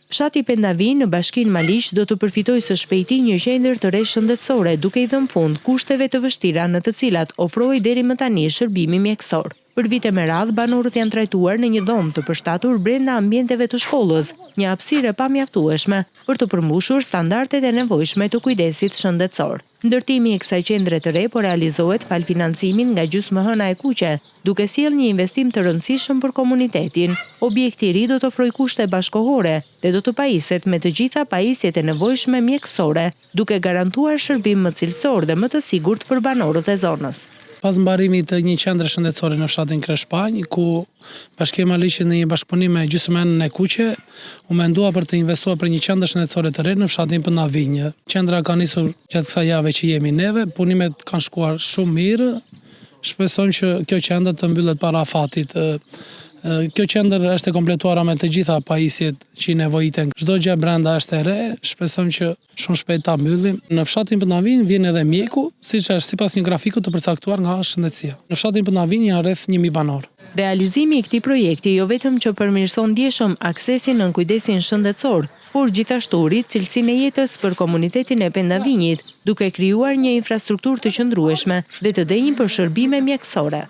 Fshati Pendavinjë në Bashkinë Maliq do të përfitojë së shpejti një qendër të re shëndetësore duke i dhënë fund kushteve të vështira në të cilat ofrohej deri më tani shërbimi mjekësor. Për vite me radhë, banorët janë trajtuar në një dhomë të përshtatur brenda ambienteve të shkollës, një hapësirë e pamjaftueshme për të përmbushur standardet e nevojshme të kujdesit shëndetësor. Ndërtimi i kësaj qendre të re po realizohet falë financimit nga Gjysmëhëna e Kuqe, duke sjellë një investim të rëndësishëm për komunitetin. Objekti i ri do të ofrojë kushte bashkëkohore dhe do të pajiset me të gjitha pajisjet e nevojshme mjekësore, duke garantuar shërbim më cilësor dhe më të sigurt për banorët e zonës. Pas mbarimit të një qendre shëndetësore në fshatin Kreshpanjë, ku Bashkia e Maliqit në një bashkëpunim me Gjysmëhënën e Kuqe u mendua për të investuar për një qendër shëndetësore të re në fshatin Pendavinjë. Qendra ka nisur gjatë kësaj jave që jemi neve, punimet kanë shkuar shumë mirë. Shpresojmë që kjo qendër të mbyllet para afatit. Kjo qendër është e kompletuara me të gjitha pajisjet që i nevojiten. Çdo gjë brenda është e re, shpresojmë që Shumë shpejt ta mbyllim. Në fshatin Pendavinjë vjen edhe mjeku, siç është sipas një grafiku të përcaktuar nga shëndetësia. Në fshatin Pendavinjë janë rreth 1000 banorë. Realizimi i këtij projekti jo vetëm që përmirëson ndjeshëm aksesin në kujdesin shëndetësor, por gjithashtu rrit cilësinë e jetës për komunitetin e Pendavinjit, duke krijuar një infrastrukturë të qëndrueshme dhe të denjë për shërbime mjekësore.